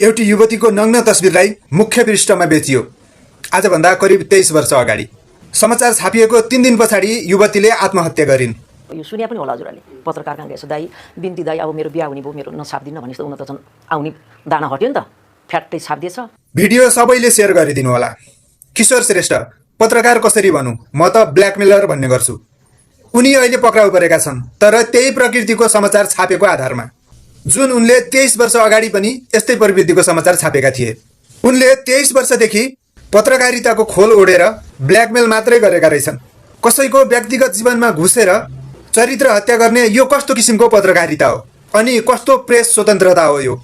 एउटी युवतीको नग्न तस्बिरलाई मुख्य पृष्ठमा बेचियो। आजभन्दा करिब 23 वर्ष अगाडि समाचार छापिएको 3 दिन पछाडि युवतीले आत्महत्या गरिन्। यो सुन्या पनि होला हजुरले पत्रकार कहाँ गएछ दाइ बिन्ती दाइ अब मेरो बिहा हुने भयो मेरो नछाप्दिन भने त उन त झन् आउने दाना हट्यो नि त फ्याक्टै छाप्दिएछ। भिडियो सबैले सेयर गरिदिनु होला। किशोर श्रेष्ठ पत्रकार कसरी भनौँ, म त ब्ल्याकमेलर भन्ने गर्छु। उनी अहिले पक्राउ परेका छन्, तर त्यही प्रकृतिको समाचार छापेको आधारमा। जुन उनले 23 वर्ष अगाडि पनि यस्तै प्रवृत्तिको समाचार छापेका थिए। उनले 23 वर्षदेखि पत्रकारिताको खोल ओढेर ब्ल्याकमेल मात्रै गरेका रहेछन्। कसैको व्यक्तिगत जीवनमा घुसेर चरित्र हत्या गर्ने यो कस्तो किसिमको पत्रकारिता हो अनि कस्तो प्रेस स्वतन्त्रता हो यो?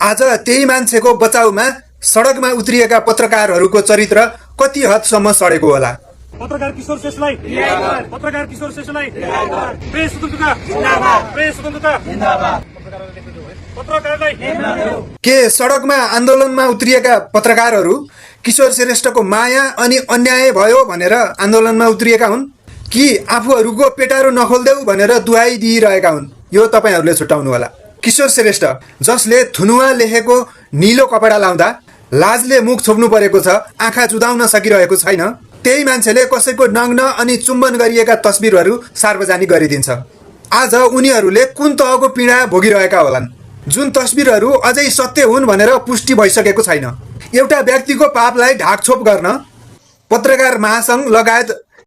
आज त्यही मान्छेको बचाउमा सडकमा उत्रिएका पत्रकारहरूको चरित्र कति हदसम्म सडेको होला। पत्रकार किशोर श्रेष्ठलाई पत्रकार किशोर श्रेष्ठलाई प्रेस स्वतन्त्रता जिन्दाबाद, प्रेस स्वतन्त्रता जिन्दाबाद। पत्रकारलाई के सडकमा आन्दोलनमा उत्रिएका पत्रकारहरू किशोर श्रेष्ठको माया अनि अन्याय भयो भनेर आन्दोलनमा उत्रिएका हुन् कि आफूहरूको पेटारो नखोल्देऊ भनेर दुहाई दिइरहेका हुन्? यो तपाईहरूले छुट्याउनु होला। किशोर श्रेष्ठ जसले थुनुवा लेखेको नीलो कपडा लाउँदा लाजले मुख छोप्नु परेको छ, आँखा चुदाउन सकिरहेको छैन, त्यही मान्छेले कसैको नग्न अनि चुम्बन गरिएका तस्बिरहरू सार्वजनिक गरिदिन्छ। आज उनीहरूले कुन तहको पीडा भोगिरहेका होलान्? जुन तस्बिरहरू अझै सत्य हुन् भनेर पुष्टि भइसकेको छैन। एउटा व्यक्तिको पापलाई ढाकछोप गर्न पत्रकार महासङ्घ लगायत